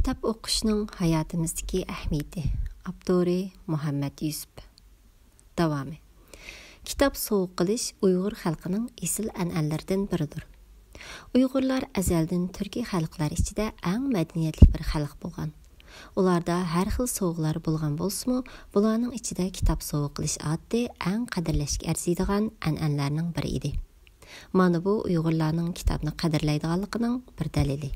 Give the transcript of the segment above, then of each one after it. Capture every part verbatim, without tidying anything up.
كىتاب ئوقۇشنىڭ ھاياتىمىزدىكى ئەھمىيىتى. ئاپتورى: مۇھەممەد يۈسۈپ. داۋامى. كىتاب سوۋغا قىلىش ئۇيغۇر خەلقىنىڭ ئېسىل ئەنئەنىلىرىدىن بىرىدۇر. ئۇيغۇرلار ئەزەلدىن تۈركىي خەلقلەر ئىچىدە ئەڭ مەدەنىيەتلىك بىر خەلق بولغان. ئۇلاردا ھەر خىل سوۋغىلار بولغان بولسىمۇ، بۇلارنىڭ ئىچىدە كىتاب سوۋغا قىلىش ئادىتى ئەڭ قەدىرلەشكە ئەرزىيدىغان ئەنئەنىلەرنىڭ بىرى ئىدى. مانا بۇ ئۇيغۇرلارنىڭ كىتابنى قەدىرلەيدىغانلىقىنىڭ بىر دەلىلى.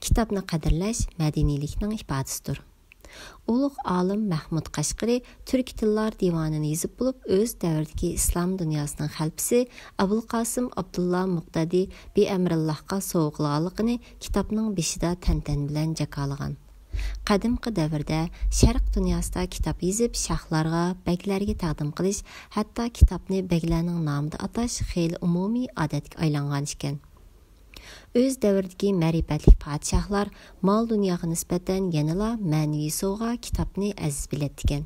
كىتابنى قەدىرلەش مەدەنىيلىكنىڭ ئىپادىسىدۇر. ئۇلۇغ ئالىم مەھمۇد قەشقىرى تۈركىي تىللار دىۋانىنى يېزىپ بولۇپ، ئۆز دەۋرىدىكى ئىسلام دۇنياسىنىڭ خەلپىسى ئابۇلقاسىم ئابدۇللا مۇقتەدى بىئەمرىللاھقا سوۋغا قىلغانلىقىنى كىتابنىڭ بېشىدا تەنتەنە بىلەن جاكارلىغان. قەدىمكى دەۋردە شەرق دۇنياسىدا كىتاب يېزىپ، شاھلارغا، بەگلەرگە تەقدىم قىلىش، ھەتتا كىتابنى بەگلەرنىڭ نامىدا ئاتاش خېلى ئومۇمىي ئادەتكە ئايلانغان ئىكەن. ئۆز دەۋرىدىكى مەرىپەتلىك پادىشاھلار مال-دۇنياغا نىسبەتەن يەنىلا مەنىۋى سوۋغا كىتابنى ئەزىز بىلەتتىكەن.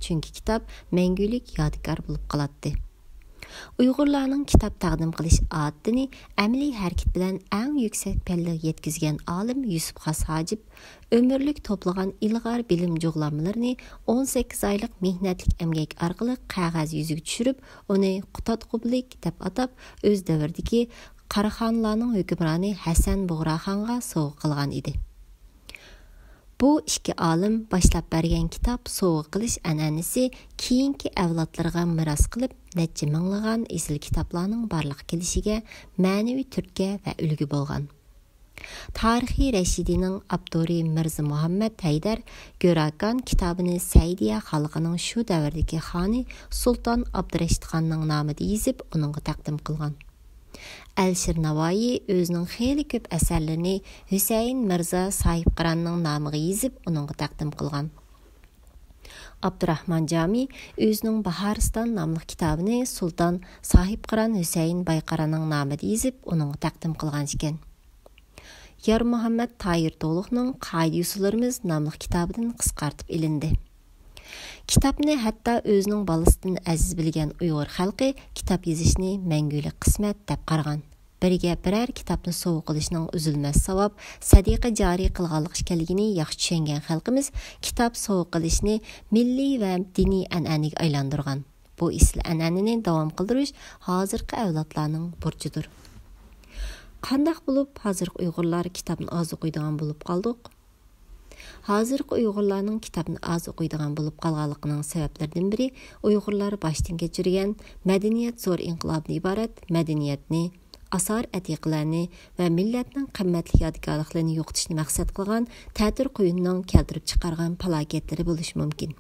چۈنكى كىتاب مەڭگۈلۈك يادىكار بولۇپ قالاتتى. ئۇيغۇرلارنىڭ كىتاب تەقدىم قىلىش ئادىتىنى ئەمەلىي ھەرىكەت بىلەن ئەڭ يۈكسەك پەللىگە يەتكۈزگەن ئالىم يۈسۈپ خاس ھاجىپ ئۆمۈرلۈك توپلىغان ئىلغار بىلىم جۇغلانمىلىرىنى ئون سەككىز ئايلىق مېھنەتلىك ئەمگەك ئارقىلىق قەغەز يۈزىگە چۈشۈرۈپ، ئۇنى قۇتادغۇبىلىك دەپ ئاتاپ، ئۆز دەۋرىدىكى قاراخانلارنىڭ ھۆكۈمرانى ھەسەن بۇغراخانغا سوۋغا قىلغان ئىدى. بۇ ئىككى ئالىم باشلاپ بەرگەن كىتاب سوۋغا قىلىش ئەنئەنىسى كېيىنكى ئەۋلادلىرىغا مىراس قىلىپ، نەچچە مىڭلىغان ئېسىل كىتابلارنىڭ بارلىققا كېلىشىگە مەنىۋى تۈرتكە ۋە ئۈلگە بولغان. تارىخى رەشىدىينىڭ ئاپتورى مىرزا مۇھەممەد ھەيدەر گۆراكان كىتابىنى سەئىدىيە خانلىقىنىڭ شۇ دەۋردىكى خانى سۇلتان ئابدۇرەشىد خاننىڭ نامىدا يېزىپ، ئۇنىڭغا تەقدىم قىلغان. ئەلىشىر ناۋايى ئۆزىنىڭ خېلى كۆپ ئەسەرلىرىنى ھۈسەيىن مىرزا ساھىبقىراننىڭ نامىغا يېزىپ، ئۇنىڭغا تەقدىم قىلغان. ئابدۇراخمان جامى ئۆزىنىڭ باھارىستان ناملىق كىتابىنى سۇلتان ساھىبقىران ھۈسەيىن بايقارانىڭ نامىدا يېزىپ، ئۇنىڭغا تەقدىم قىلغان ئىكەن. يارمۇھەممەت تاھىر تۇغلۇقنىڭ قائىدە-يوسۇنلىرىمىز ناملىق كىتابىدىن قىسقارتىپ ئېلىندى. كىتابنى ھەتتا ئۆزىنىڭ بالىسىدىن ئەزىز بىلگەن ئۇيغۇر خەلقى كىتاب يېزىشنى مەڭگۈلۈك قىسمەت دەپ قارىغان. بىرىگە بىرەر كىتابنى سوۋغا قىلىشنىڭ ئۈزۈلمەس ساۋاب، سەدىقە جارىي قىلغانلىقى ئىكەنلىكىنى ياخشى چۈشەنگەن خەلقىمىز كىتاب سوۋغا قىلىشنى مىللىي ۋە دىنىي ئەنئەنىگە ئايلاندۇرغان. بۇ ئېسىل ئەنئەنىنى داۋام قىلدۇرۇش ھازىرقى ئەۋلادلارنىڭ بۇرچىدۇر. قانداق بولۇپ ھازىرقى ئۇيغۇرلار كىتابنى ئاز ئوقۇيدىغان بولۇپ قالدۇق؟ ھازىرقى ئۇيغۇرلارنىڭ كىتابنى ئاز ئوقۇيدىغان بولۇپ قالغانلىقىنىڭ سەۋەبلىرىدىن بىرى، ئۇيغۇرلار باشتىن كەچۈرگەن مەدەنىيەت زور ئىنقىلابىدىن ئىبارەت مەدەنىيەتنى، ئاسار-ئەتىقىلەرنى ۋە مىللەتنىڭ قىممەتلىك يادىكارلىقلىرىنى يوقىتىشنى مەقسەت قىلغان تەتۈر قۇيۇننىڭ كەلتۈرۈپ چىقارغان پالاكەتلىرى بولۇشى مۇمكىن.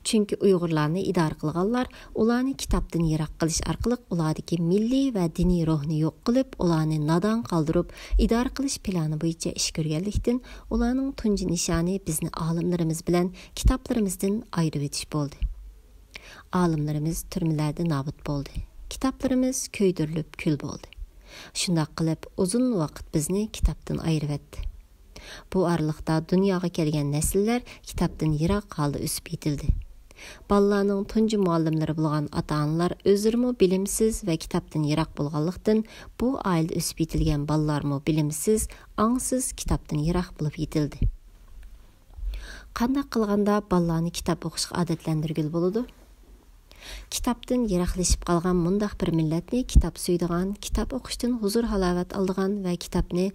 چۈنكى ئۇيغۇرلارنى ئىدارە قىلغانلار ئۇلارنى كىتابتىن يىراق قىلىش ئارقىلىق ئۇلاردىكى مىللىي ۋە دىنىي روھنى يوق قىلىپ، ئۇلارنى نادان قالدۇرۇپ، ئىدارە قىلىش پىلانى بويىچە ئىش كۆرگەنلىكتىن، ئۇلارنىڭ تۇنجى نىشانى بىزنى ئالىملىرىمىز بىلەن كىتابلىرىمىزدىن ئايرىۋېتىش بولدى. ئالىملىرىمىز تۈرمىلەردە نابۇت بولدى. كىتابلىرىمىز كۆيدۈرۈلۈپ كۈل بولدى. شۇنداق قىلىپ، ئۇزۇن ۋاقىت بىزنى كىتابتىن ئايرىۋەتتى. بۇ ئارىلىقتا دۇنياغا كەلگەن نەسىللەر كىتابتىن يىراق ھالدا ئۆسۈپ يېتىلدى. بالىلارنىڭ تۇنجى مۇئەللىملىرى بولغان ئاتا-ئانىلار ئۆزلىرىمۇ بىلىمسىز ۋە كىتابتىن يىراق بولغانلىقتىن، بۇ ئائىلىدە ئۆسۈپ يېتىلگەن بالىلارمۇ بىلىمسىز، ئاڭسىز، كىتابتىن يىراق بولۇپ يېتىلدى. قانداق قىلغاندا بالىلارنى كىتاب ئوقۇشقا ئادەتلەندۈرگىلى بولىدۇ؟ كىتابتىن يىراقلىشىپ قالغان مۇنداق بىر مىللەتنى كىتاب سۆيىدىغان، كىتاب ئوقۇشتىن ھۇزۇر-ھالاۋەت ئالىدىغان ۋە كىتابنى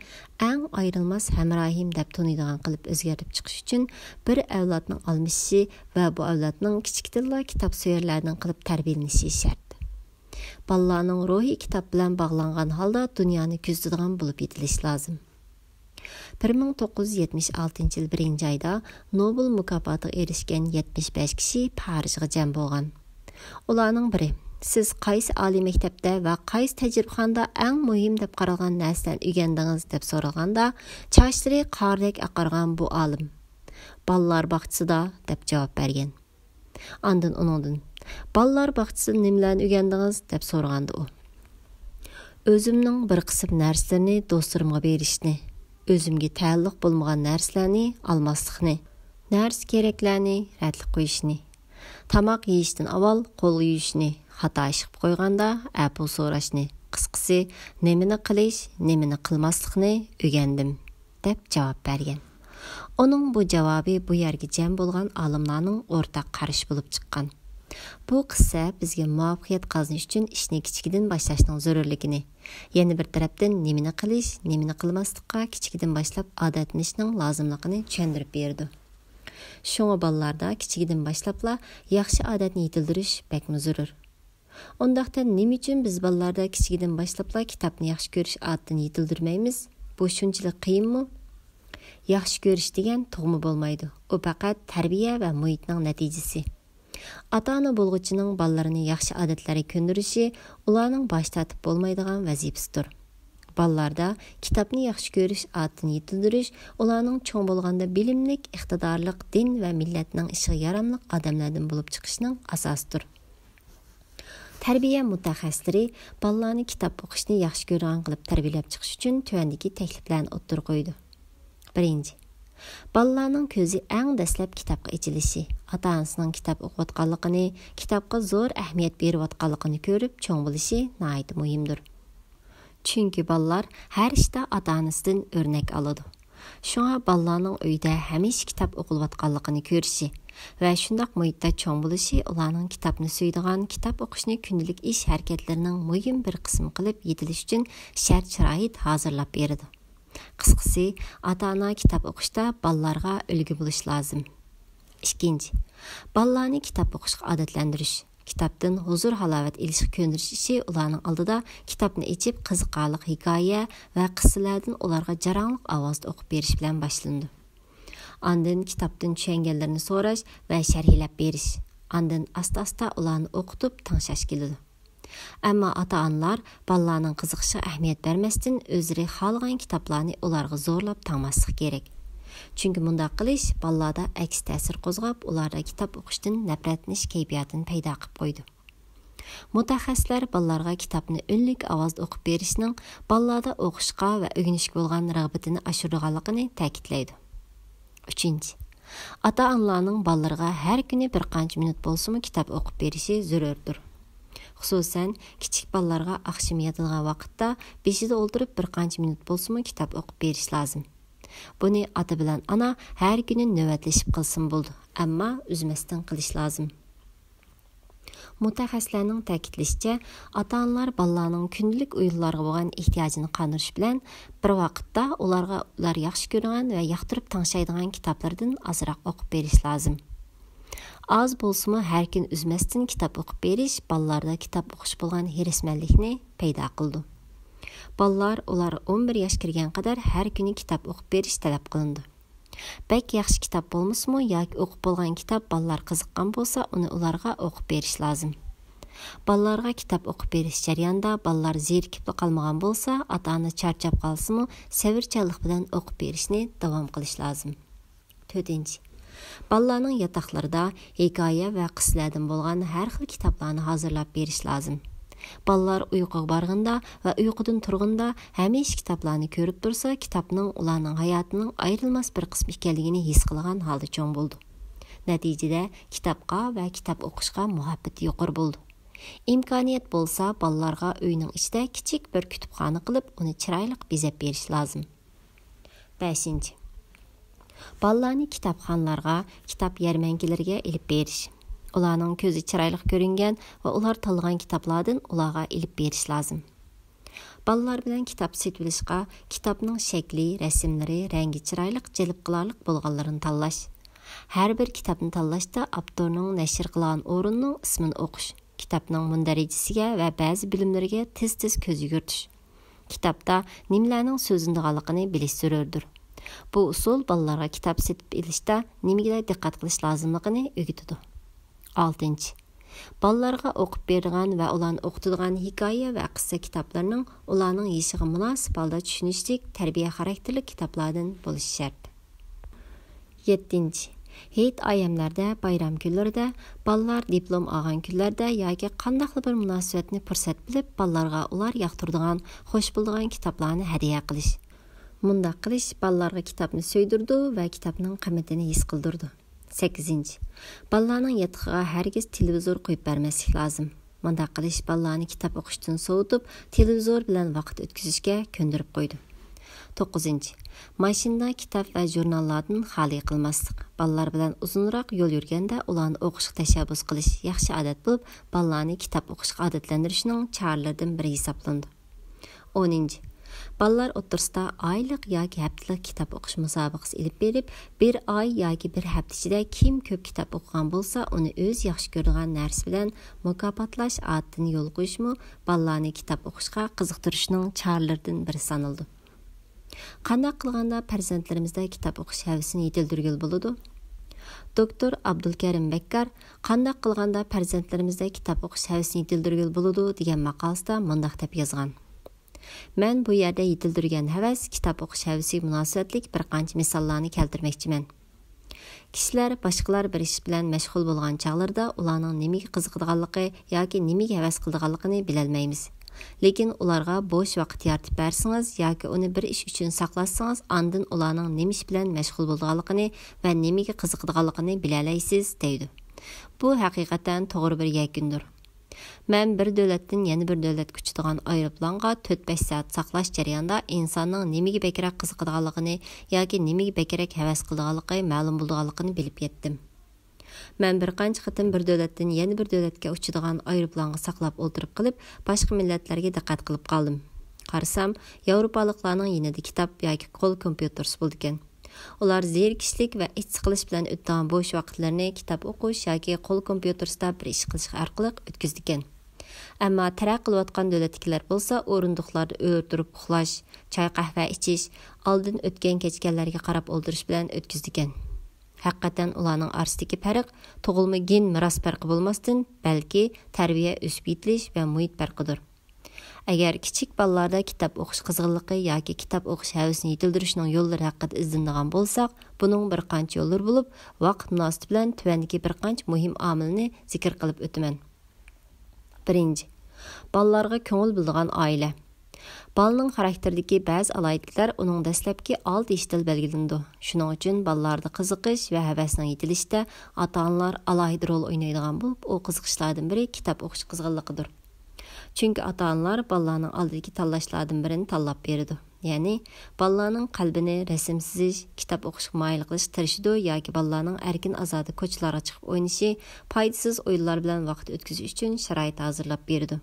ئەڭ ئايرىلماس ھەمراھىم دەپ تونۇيدىغان قىلىپ ئۆزگەرتىپ چىقىش ئۈچۈن، بىر ئەۋلادنىڭ ئالمىشىشى ۋە بۇ ئەۋلادنىڭ كىچىكىدىنلا كىتاب سۆيەرلەردىن قىلىپ تەربىيەلىنىشى شەرت. بالىلارنىڭ روھى كىتاب بىلەن باغلانغان ھالدا دۇنيانى كۆزىتىدىغان بولۇپ يېتىلىشى لازىم. بىر مىڭ توققۇز يۈز يەتمىش ئالتىنچى يىل بىرىنچى ئايدا نوبېل مۇكاپاتىغا ئېرىشكەن يەتمىش بەش كىشى پارىژغا جەم بولغان. ئۇلارنىڭ بىرى، «سىز قايسى ئالىي مەكتەپتە ۋە قايسى تەجرىبىخانىدا ئەڭ مۇھىم دەپ قارالغان نەرسىلەرنى ئۆگەندىڭىز؟» دەپ سورالغاندا، چاچلىرى قاردەك ئاقارغان بۇ ئالىم، «بالىلار باغچىسىدا» دەپ جاۋاب بەرگەن. ئاندىن ئۇنىڭدىن، «بالىلار باغچىسىدا نېمىلەرنى ئۆگەندىڭىز؟» دەپ سورىغاندا ئۇ، «ئۆزۈمنىڭ بىر قىسىم نەرسىلىرىنى دوستلىرىمغا بېرىشنى، ئۆزۈمگە تەئەللۇق بولمىغان نەرسىلەرنى ئالماسلىقنى، نەرسە-كېرەكلەرنى رەتلىك قويۇشنى، تاماق يېيىشتىن ئاۋۋال قول يۇيۇشنى، خاتا ئىش قىلىپ قويغاندا ئەپۇ سوراشنى، قىسقىسى، نېمىنى قىلىش، نېمىنى قىلماسلىقنى ئۆگەندىم.» دەپ جاۋاب بەرگەن. ئۇنىڭ بۇ جاۋابى بۇ يەرگە جەم بولغان ئالىملارنىڭ ئورتاق قارىشى بولۇپ چىققان. بۇ قىسسە بىزگە مۇۋەپپەقىيەت قازىنىش ئۈچۈن ئىشنى كىچىكىدىن باشلاشنىڭ زۆرۈرلۈكىنى، يەنە بىر تەرەپتىن نېمىنى قىلىش، نېمىنى قىلماسلىققا كىچىكىدىن باشلاپ ئادەتلىنىشنىڭ لازىملىقىنى چۈشەندۈرۈپ بېرىدۇ. شۇڭا بالىلاردا كىچىكىدىن باشلاپلا ياخشى ئادەتنى يېتىلدۈرۈش بەكمۇ زۆرۈر. ئۇنداقتا نېمە ئۈچۈن بىز بالىلاردا كىچىكىدىن باشلاپلا كىتابنى ياخشى كۆرۈش ئادىتىنى يېتىلدۈرمەيمىز؟ بۇ شۇنچىلىك قىيىنمۇ؟ ياخشى كۆرۈش دېگەن تۇغما بولمايدۇ. ئۇ پەقەت تەربىيە ۋە مۇھىتنىڭ نەتىجىسى. ئاتا-ئانا بولغۇچىنىڭ بالىلىرىنى ياخشى ئادەتلەرگە كۆندۈرۈشى ئۇلارنىڭ باش تارتىپ بولمايدىغان ۋەزىپىسىدۇر. بالىلاردا كىتابنى ياخشى كۆرۈش ئادىتىنى يېتىلدۈرۈش ئۇلارنىڭ چوڭ بولغاندا بىلىملىك، ئىقتىدارلىق، دىن ۋە مىللەتنىڭ ئىشىغا ياراملىق ئادەملەردىن بولۇپ چىقىشىنىڭ ئاساسىدۇر. تەربىيە مۇتەخەسسىسلىرى بالىلارنى كىتاب ئوقۇشنى ياخشى كۆرىدىغان قىلىپ تەربىيەلەپ چىقىش ئۈچۈن تۆۋەندىكى تەكلىپلەرنى ئوتتۇرىغا قويىدۇ. بىرىنچى، بالىلارنىڭ كۆزى ئەڭ دەسلەپ كىتابقا ئېچىلىشى، ئاتا-ئانىسىنىڭ كىتاب ئوقۇۋاتقانلىقىنى، كىتابقا زور ئەھمىيەت بېرىۋاتقانلىقىنى كۆرۈپ چوڭ بولۇشى ناھايىتى مۇھىمدۇر. چۈنكى بالىلار ھەر ئىشتا ئاتا-ئانىسىدىن ئۆرنەك ئالىدۇ. شۇڭا بالىلارنىڭ ئۆيدە ھەمىشە كىتاب ئوقۇلۇۋاتقانلىقىنى كۆرۈشى ۋە شۇنداق مۇھىتتا چوڭ بولۇشى ئۇلارنىڭ كىتابنى سۆيىدىغان، كىتاب ئوقۇشنى كۈندىلىك ئىش ھەرىكەتلىرىنىڭ مۇھىم بىر قىسمى قىلىپ يېتىلىشى ئۈچۈن شەرت-شارائىت ھازىرلاپ بېرىدۇ. قىسقىسى، ئاتا-ئانا كىتاب ئوقۇشتا بالىلارغا ئۈلگە بولۇش لازىم. ئىككىنچى، بالىلارنى كىتاب ئوقۇشقا ئادەتلەندۈرۈش. كىتابتىن ھۇزۇر-ھالاۋەت ئېلىشقا كۆندۈرۈش ئىشى ئۇلارنىڭ ئالدىدا كىتابنى ئېچىپ قىزىقارلىق ھېكايە ۋە قىسسىلەردىن ئۇلارغا جاراڭلىق ئاۋازدا ئوقۇپ بېرىش بىلەن باشلىنىدۇ. ئاندىن كىتابتىن چۈشەنگەنلىرىنى سوراش ۋە شەرھلەپ بېرىش. ئاندىن ئاستا-ئاستا ئۇلارنى ئوقۇتۇپ تىڭشاش كېلىدۇ. ئەمما ئاتا-ئانىلار بالىلارنىڭ قىزىقىشىغا ئەھمىيەت بەرمەستىن، ئۆزلىرى خالىغان كىتابلارنى ئۇلارغا زورلاپ تاڭماسلىق كېرەك. چۈنكى مۇنداق قىلىش بالىلاردا ئەكس تەسىر قوزغاپ، ئۇلاردا كىتاب ئوقۇشتىن نەپرەتلىنىش كەيپىياتىنى پەيدا قىلىپ قويىدۇ. مۇتەخەسسىسلەر بالىلارغا كىتابنى ئۈنلۈك ئاۋازدا ئوقۇپ بېرىشنىڭ بالىلاردا ئوقۇشقا ۋە ئۆگىنىشكە بولغان رىغبىتىنى ئاشۇرىدىغانلىقىنى تەكىتلەيدۇ. ئۈچىنچى، ئاتا-ئانىلارنىڭ بالىلىرىغا ھەر كۈنى بىر قانچە مىنۇت بولسىمۇ كىتاب ئوقۇپ بېرىشى زۆرۈردۇر. خۇسۇسەن، كىچىك بالىلارغا ئاخشىمى ياتىدىغان ۋاقىتتا بېشىدا ئولتۇرۇپ بىر قانچە مىنۇت بولسىمۇ كىتاب ئوقۇپ بېرىش لازىم. بۇنى ئاتا بىلەن ئانا ھەر كۈنى نۆۋەتلىشىپ قىلسىمۇ بولىدۇ، ئەمما ئۈزمەستىن قىلىش لازىم. مۇتەخەسسىسلەرنىڭ تەكىتلىشىچە، ئاتا-ئانىلار بالىلارنىڭ كۈندىلىك ئويۇنلارغا بولغان ئېھتىياجىنى قاندۇرۇش بىلەن بىر ۋاقىتتا ئۇلارغا ئۇلار ياخشى كۆرىدىغان ۋە ياقتۇرۇپ تىڭشايدىغان كىتابلىرىدىن ئازراق ئوقۇپ بېرىش لازىم. ئاز بولسىمۇ ھەر كۈنى ئۈزمەستىن كىتاب ئوقۇپ بېرىش بالىلاردا كىتاب ئوقۇشقا بولغان ھېرىسمەنلىكنى پەيدا قىلىدۇ. بالىلار ئۇلار ئون بىر ياش كىرگەن قەدەر ھەر كۈنى كىتاب ئوقۇپ بېرىش تەلەپ قىلىنىدۇ. بەك ياخشى كىتاب بولمىسىمۇ ياكى ئوقۇپ بولغان كىتاب بالىلار قىزىققان بولسا، ئۇنى ئۇلارغا ئوقۇپ بېرىش لازىم. بالىلارغا كىتاب ئوقۇپ بېرىش جەريانىدا بالىلار زېرىكىپلا قالمىغان بولسا، ئاتا-ئانا چارچاپ قالسىمۇ، سەۋرچانلىق بىلەن ئوقۇپ بېرىشنى داۋام قىلىش لازىم. تۆتىنچى، بالىلارنىڭ ياتاقلىرىدا ھېكايە ۋە قىسسىلەردىن بولغان ھەر خىل كىتابلارنى ھازىرلاپ بېرىش لازىم. بالىلار ئۇيقۇغا بارغىنىدا ۋە ئۇيقۇدىن تۇرغىنىدا ھەمىشە كىتابلارنى كۆرۈپ تۇرسا، كىتابنىڭ ئۇلارنىڭ ھاياتىنىڭ ئايرىلماس بىر قىسمى ئىكەنلىكىنى ھېس قىلغان ھالدا چوڭ بولىدۇ. نەتىجىدە، كىتابقا ۋە كىتاب ئوقۇشقا مۇھەببىتى يۇقىرى بولىدۇ. ئىمكانىيەت بولسا، بالىلارغا ئۆينىڭ ئىچىدە كىچىك بىر كۇتۇپخانا قىلىپ، ئۇنى چىرايلىق بېزەپ بېرىش لازىم. بەشىنچى، بالىلارنى كىتابخانىلارغا، كىتاب يەرمەنكىلىرىگە ئېلىپ بېرىش. ئۇلارنىڭ كۆزى چىرايلىق كۆرۈنگەن ۋە ئۇلار تاللىغان كىتابلاردىن ئۇلارغا ئېلىپ بېرىش لازىم. بالىلار بىلەن كىتاب سېتىۋېلىشقا كىتابنىڭ شەكلى، رەسىملىرى، رەڭگى چىرايلىق، جەلپ قىلارلىق بولغانلىرىنى تاللاش. ھەر بىر كىتابنى تاللاشتا ئاپتورنىڭ نەشر قىلغان ئورنىنىڭ ئىسمىنى ئوقۇش. كىتابنىڭ مۇندەرىجىسىگە ۋە بەزى بۆلۈملىرىگە تېز-تېز كۆز يۈگۈرتۈش. كىتابتا نېمىلەرنىڭ سۆزلىنىدىغانلىقىنى بىلىش زۆرۈردۇر. بۇ ئۇسۇل بالىلارغا كىتاب سېتىپ ئېلىشتا نېمىگىلەر دىققەت قىلىش لازىملىقىنى ئۆگىتىدۇ. ئالتىنچى، بالىلارغا ئوقۇپ بېرىدىغان ۋە ئۇلارنى ئوقۇتىدىغان ھېكايە ۋە قىسسە كىتابلىرىنىڭ ئۇلارنىڭ يېشىغا مۇناسىپ ھالدا چۈشىنىُشلۈك، تەربىيە خاراكتېرلىك كىتابلاردىن بولۇشى شەرت. يەتتىنچى، ھېيت-ئايەملەردە، بايرام كۈنلىرىدە، بالىلار دىپلوم ئالغان كۈنلەردە ياكى قانداقلا بىر مۇناسىۋەتنى پۇرسەت بىلىپ، بالىلارغا ئۇلار ياقتۇرىدىغان، خوش بولىدىغان كىتابلارنى ھەدىيە قىلىش. مۇنداق قىلىش بالىلارغا كىتابنى سۆيدۈرىدۇ ۋە كىتابنىڭ قىممىتىنى ھېس قىلدۇرىدۇ. سەككىزىنچى، بالىلارنىڭ ياتىقىغا ھەرگىز تېلېۋىزور قويۇپ بەرمەسلىك لازىم. مۇنداق قىلىش بالىلارنى كىتاب ئوقۇشتىن سوۋۇتۇپ، تېلېۋىزور بىلەن ۋاقىت ئۆتكۈزۈشكە كۆندۈرۈپ قويىدۇ. توققۇزىنچى، ماشىنىدا كىتاب ۋە ژۇرناللاردىن خالىي قىلماسلىق. بالىلار بىلەن ئۇزۇنراق يول يۈرگەندە ئۇلارنى ئوقۇشقا تەشەببۇس قىلىش ياخشى ئادەت بولۇپ، بالىلارنى كىتاب ئوقۇشقا ئادەتلەندۈرۈشنىڭ چارىلىرىدىن بىرى ھېسابلىنىدۇ. ئونىنچى، بالىلار ئوتتۇرىسىدا ئايلىق ياكى ھەپتىلىك كىتاب ئوقۇش مۇسابىقىسى ئېلىپ بېرىپ، بىر ئاي ياكى بىر ھەپتە ئىچىدە كىم كۆپ كىتاب ئوقۇغان بولسا، ئۇنى ئۆزى ياخشى كۆرىدىغان نەرسە بىلەن مۇكاپاتلاش ئادىتىنى يولغا قويۇشمۇ بالىلارنى كىتاب ئوقۇشقا قىزىقتۇرۇشنىڭ چارىلىرىدىن بىرى سانىلىدۇ. قانداق قىلغاندا پەرزەنتلىرىمىزدە كىتاب ئوقۇش ھەۋىسىنى يېتىلدۈرگىلى بولىدۇ؟ دوكتور ئابدۇلكەرىم بەككار قانداق قىلغاندا پەرزەنتلىرىمىزدە كىتاب ئوقۇش ھەۋىسىنى يېتىلدۈرگىلى بولىدۇ دېگەن ماقالىسىدا مۇنداق دەپ يازغان: مەن بۇ يەردە يېتىلدۈرگەن ھەۋەس، كىتاب ئوقۇش ھەۋىسىگە مۇناسىۋەتلىك بىر قانچە مىساللارنى كەلتۈرمەكچىمەن. كىشىلەر باشقىلار بىر ئىش بىلەن مەشغۇل بولغان چاغلىرىدا ئۇلارنىڭ نېمىگە قىزىقىدىغانلىقى ياكى نېمىگە ھەۋەس قىلىدىغانلىقىنى بىلەلمەيمىز. لېكىن ئۇلارغا بوش ۋاقىت يارىتىپ بەرسىڭىز ياكى ئۇنى بىر ئىش ئۈچۈن ساقلاتسىڭىز، ئاندىن ئۇلارنىڭ نېمە ئىش بىلەن مەشغۇل بولىدىغانلىقىنى ۋە نېمىگە قىزىقىدىغانلىقىنى بىلەلەيسىز، دەيدۇ. بۇ ھەقىقەتەن توغرا بىر يەكۈندۇر. مەن بىر دۆلەتتىن يەنە بىر دۆلەتكە ئۇچىدىغان ئايروپىلانغا تۆت-بەش سائەت ساقلاش جەريانىدا ئىنساننىڭ نېمىگە بەكرەك قىزىقىدىغانلىقىنى ياكى نېمىگە بەكرەك ھەۋەس قىلىدىغانلىقى مەلۇم بولىدىغانلىقىنى بىلىپ يەتتىم. مەن بىر قانچە قېتىم بىر دۆلەتتىن يەنە بىر دۆلەتكە ئۇچىدىغان ئايروپىلانغا ساقلاپ ئولتۇرۇپ قېلىپ، باشقا مىللەتلەرگە دىققەت قىلىپ قالدىم. قارىسام، ياۋروپالىقلارنىڭ يېنىدا كىتاب ياكى قول كومپيۇتېرسى بولىدىكەن. ئۇلار زېرىكىشلىك ۋە ئىچ سىقىلىش بىلەن ئۆتىدىغان بوش ۋاقىتلىرىنى كىتاب ئوقۇش ياكى قول كومپيۇتېرسىدا بىر ئىش قىلىش ئارقىلىق ئۆتكۈزىدىكەن. ئەمما تەرەققىي قىلىۋاتقان دۆلەتتىكىلەر بولسا ئورۇندۇقلاردا ئۆرە تۇرۇپ ئۇخلاش، چاي-قەھۋە ئىچىش، ئالدىن ئۆتكەن-كەچكەنلەرگە قاراپ ئولتۇرۇش بىلەن ئۆتكۈزىدىكەن. ھەقىقەتەن ئۇلارنىڭ ئارىسىدىكى پەرق تۇغۇلما گېن مىراس پەرقى بولماستىن، بەلكى تەربىيە، ئۆسۈپ يېتىلىش ۋە مۇھىت پەرقىدۇر. ئەگەر كىچىك بالىلاردا كىتاب ئوقۇش قىزغىنلىقى ياكى كىتاب ئوقۇش ھەۋىسىنى يېتىلدۈرۈشنىڭ يوللىرى ھەققىدە ئىزدىنىدىغان بولساق، بۇنىڭ بىر قانچە يوللىرى بولۇپ، ۋاقىت مۇناسىۋىتى بىلەن تۆۋەندىكى بىر قانچە مۇھىم ئامىلنى زىكىر قىلىپ ئۆتىمەن. بىرىنچى، بالىلارغا كۆڭۈل بۆلىدىغان ئائىلە. بالىنىڭ خاراكتېرىدىكى بەزى ئالاھىدىلىكلەر ئۇنىڭ دەسلەپكى ئالتە يېشىدىلا بەلگىلىنىدۇ. شۇنىڭ ئۈچۈن بالىلاردا قىزىقىش ۋە ھەۋەسنىڭ يېتىلىشىدە ئاتا-ئانىلار ئالاھىدە رول ئوينايدىغان بولۇپ، ئۇ قىزىقىشلاردىن بىرى كىتاب ئوقۇش قىزغىنلىقىدۇر. چۈنكى ئاتا-ئانىلار بالىلارنىڭ ئالدىدىكى تاللاشلاردىن بىرىنى تاللاپ بېرىدۇ. يەنى، بالىلارنىڭ قەلبىنى رەسىم سىزىش، كىتاب ئوقۇشقا مايىل قىلىشقا تىرىشىدۇ ياكى بالىلارنىڭ ئەركىن-ئازادە كوچىلارغا چىقىپ ئوينىشى، پايدىسىز ئويۇنلار بىلەن ۋاقىت ئۆتكۈزۈش ئۈچۈن شارائىت ھازىرلاپ بېرىدۇ.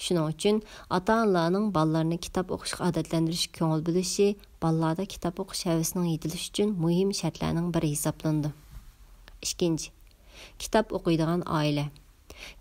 شۇنىڭ ئۈچۈن ئاتا-ئانىلارنىڭ بالىلارنى كىتاب ئوقۇشقا ئادەتلەندۈرۈشكە كۆڭۈل بۆلۈشى بالىلاردا كىتاب ئوقۇش ھەۋىسىنىڭ يېتىلىشى ئۈچۈن مۇھىم شەرتلەرنىڭ بىرى ھېسابلىنىدۇ. ئىككىنچى، كىتاب ئوقۇيدىغان ئائىلە.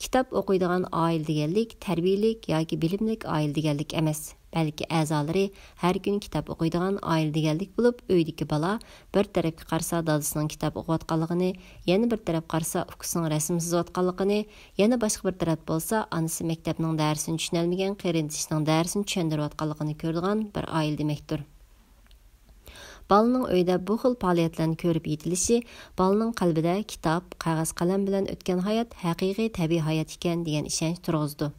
كىتاب ئوقۇيدىغان ئائىلە دېگەنلىك تەربىيەلىك ياكى بىلىملىك ئائىلە دېگەنلىك ئەمەس، بەلكى ئەزالىرى ھەر كۈنى كىتاب ئوقۇيدىغان ئائىلە دېگەنلىك بولۇپ، ئۆيدىكى بالا بىر تەرەپكە قارىسا دادىسىنىڭ كىتاب ئوقۇۋاتقانلىقىنى، يەنە بىر تەرەپ قارىسا ئۇكىسىنىڭ رەسىم سىزىۋاتقانلىقىنى، يەنە باشقا بىر تەرەپ بولسا ئانىسى مەكتەپنىڭ دەرسىنى چۈشىنەلمىگەن قېرىندىشىنىڭ دەرسىنى چۈشەندۈرۈۋاتقانلىقىنى كۆرىدىغان بىر ئائىلە دېمەكتۇر. بالىنىڭ ئۆيدە بۇ خىل پائالىيەتلەرنى كۆرۈپ يېتىلىشى بالىنىڭ قەلبىدە كىتاب، قەغەز، قەلەم بىلەن ئۆتكەن ھايات ھەقىقىي تەبىئىي ھايات ئىكەن دېگەن ئىشەنچ تۇرغۇزىدۇ.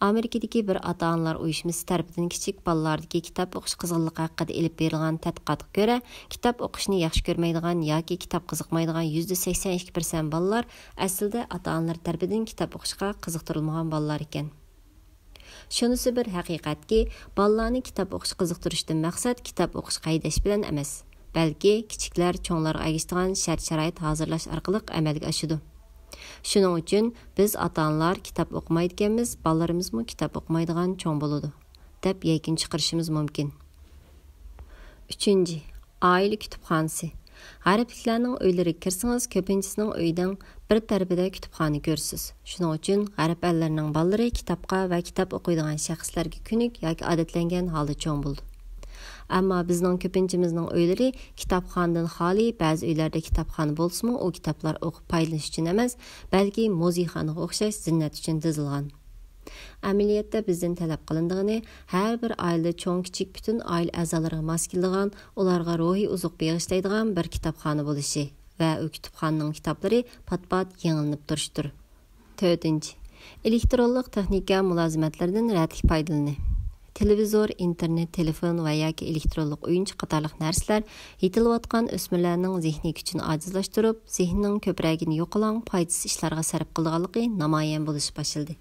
ئامېرىكىدىكى بىر ئاتا-ئانىلار ئۇيۇشمىسى تەرىپىدىن كىچىك بالىلاردىكى كىتاب ئوقۇش قىزغىنلىقى ھەققىدە ئېلىپ بېرىلغان تەتقىقاتقا كۆرە، كىتاب ئوقۇشنى ياخشى كۆرمەيدىغان ياكى كىتاب قىزىقمايدىغان يۈزدە سەكسەن ئىككى پىرسەنت بالىلار ئەسلىدە ئاتا-ئانىلىرى تەرىپىدىن كىتاب ئوقۇشقا قىزىقتۇرۇلمىغان بالىلار ئىكەن. شۇنىسى بىر ھەقىقەتكى، بالىلارنى كىتاب ئوقۇشقا قىزىقتۇرۇشتىن مەقسەت كىتاب ئوقۇشقا ھەيدەش بىلەن ئەمەس، بەلكى كىچىكلەر چوڭلارغا ئەگىشىدىغان شەرت-شارائىت ھازىرلاش ئارقىلىق ئەمەلگە ئاشىدۇ. شۇنىڭ ئۈچۈن بىز ئاتا-ئانىلار كىتاب ئوقۇمايدىكەنمىز، بالىلىرىمىزمۇ كىتاب ئوقۇمايدىغان چوڭ بولىدۇ، دەپ يەكۈن چىقىرىشىمىز مۇمكىن. ئۈچىنچى، ئائىلە كۇتۇپخانىسى. غەربلىكلەرنىڭ ئۆيلىرىگە كىرسىڭىز، كۆپىنچىسىنىڭ ئۆيىنىڭ بىر تەرىپىدە كۇتۇپخانا كۆرىسىز. شۇنىڭ ئۈچۈن غەرب ئەللىرىنىڭ بالىلىرى كىتابقا ۋە كىتاب ئوقۇيدىغان شەخسلەرگە كۆنۈك ياكى ئادەتلەنگەن ھالدا چوڭ بولىدۇ. ئەمما بىزنىڭ كۆپىنچىمىزنىڭ ئۆيلىرى كىتابخانىدىن خالىي، بەزى ئۆيلەردە كىتابخانا بولسىمۇ، ئۇ كىتابلار ئوقۇپ پايدىلىنىش ئۈچۈن ئەمەس، بەلكى مۇزېيخانىغا ئوخشاش زىننەت ئۈچۈن تىزىلغان. ئەمەلىيەتتە بىزدىن تەلەپ قىلىنىدىغىنى، ھەر بىر ئائىلىدە چوڭ-كىچىك پۈتۈن ئائىلە ئەزالىرىغا ماس كېلىدىغان، ئۇلارغا روھىي ئوزۇق بېغىشلايدىغان بىر كىتابخانا بولۇشى ۋە ئۇ كىتابخانىنىڭ كىتابلىرى پات-پات يېڭىلىنىپ تۇرۇشىدۇر. تۆتىنچى، ئېلېكترونلۇق تېخنىكا مۇلازىمەتلىرىدىن رەتلىك پايدىلىنى. تېلېۋىزور، ئىنتېرنېت، تېلېفون ۋە ياكى ئېلېكترونلۇق ئويۇنچۇق قاتارلىق نەرسىلەر يېتىلىۋاتقان ئۆسمۈرلەرنىڭ زېھنىي كۈچىنى ئاجىزلاشتۇرۇپ، زېھنىنىڭ كۆپرەكىنى يوقىلاڭ پايدىسىز ئىشلارغا سەرپ قىلىدىغانلىقى نامايان بولۇشقا باشلىدى.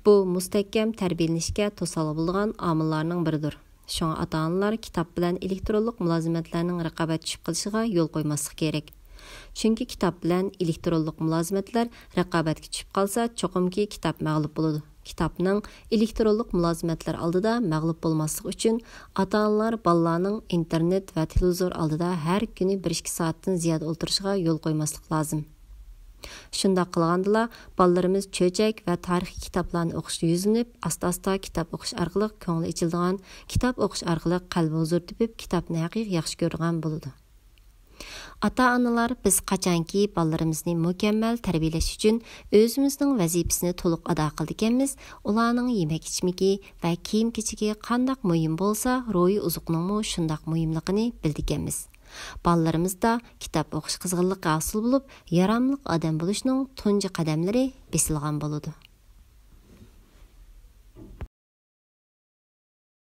بۇ مۇستەھكەم تەربىيەلىنىشكە توسالغۇ بولىدىغان ئامىللارنىڭ بىرىدۇر. شۇڭا ئاتا-ئانىلار كىتاب بىلەن ئېلېكترونلۇق مۇلازىمەتلەرنىڭ رىقابەتكە چۈشۈپ قېلىشىغا يول قويماسلىق كېرەك. چۈنكى كىتاب بىلەن ئېلېكترونلۇق مۇلازىمەتلەر رىقابەتكە چۈشۈپ قالسا، چوقۇمكى كىتاب مەغلۇپ بولىدۇ. كىتابنىڭ ئېلېكترونلۇق مۇلازىمەتلەر ئالدىدا مەغلۇپ بولماسلىقى ئۈچۈن، ئاتا-ئانىلار بالىلارنىڭ ئىنتېرنېت ۋە تېلېۋىزور ئالدىدا ھەر كۈنى بىر ئىككى سائەتتىن زىيادە ئولتۇرۇشىغا يول قويماسلىق لازىم. شۇنداق قىلغاندىلا، بالىلىرىمىز چۆچەك ۋە تارىخىي كىتابلارنى ئوقۇشقا يۈزلىنىپ، ئاستا-ئاستا كىتاب ئوقۇش ئارقىلىق كۆڭلى ئېچىلىدىغان، كىتاب ئوقۇش ئارقىلىق قەلبى ھۇزۇر تېپىپ، كىتابنى ھەقىقىي ياخشى كۆرىدىغان بولىدۇ. ئاتا-ئانىلار، بىز قاچانكى بالىلىرىمىزنى مۇكەممەل تەربىيەلەش ئۈچۈن ئۆزىمىزنىڭ ۋەزىپىسىنى تولۇق ئادا قىلىدىكەنمىز، ئۇلارنىڭ يېمەك-ئىچمىكى ۋە كىيىم-كېچىكى قانداق مۇھىم بولسا، روھىي ئوزۇقنىڭمۇ شۇنداق مۇھىملىقىنى بىلىدىكەنمىز. بالىلىرىمىزدا كىتاب ئوقۇش قىزغىنلىقى ھاسىل بولۇپ، ياراملىق ئادەم بولۇشنىڭ تۇنجى قەدەملىرى بېسىلغان بولىدۇ.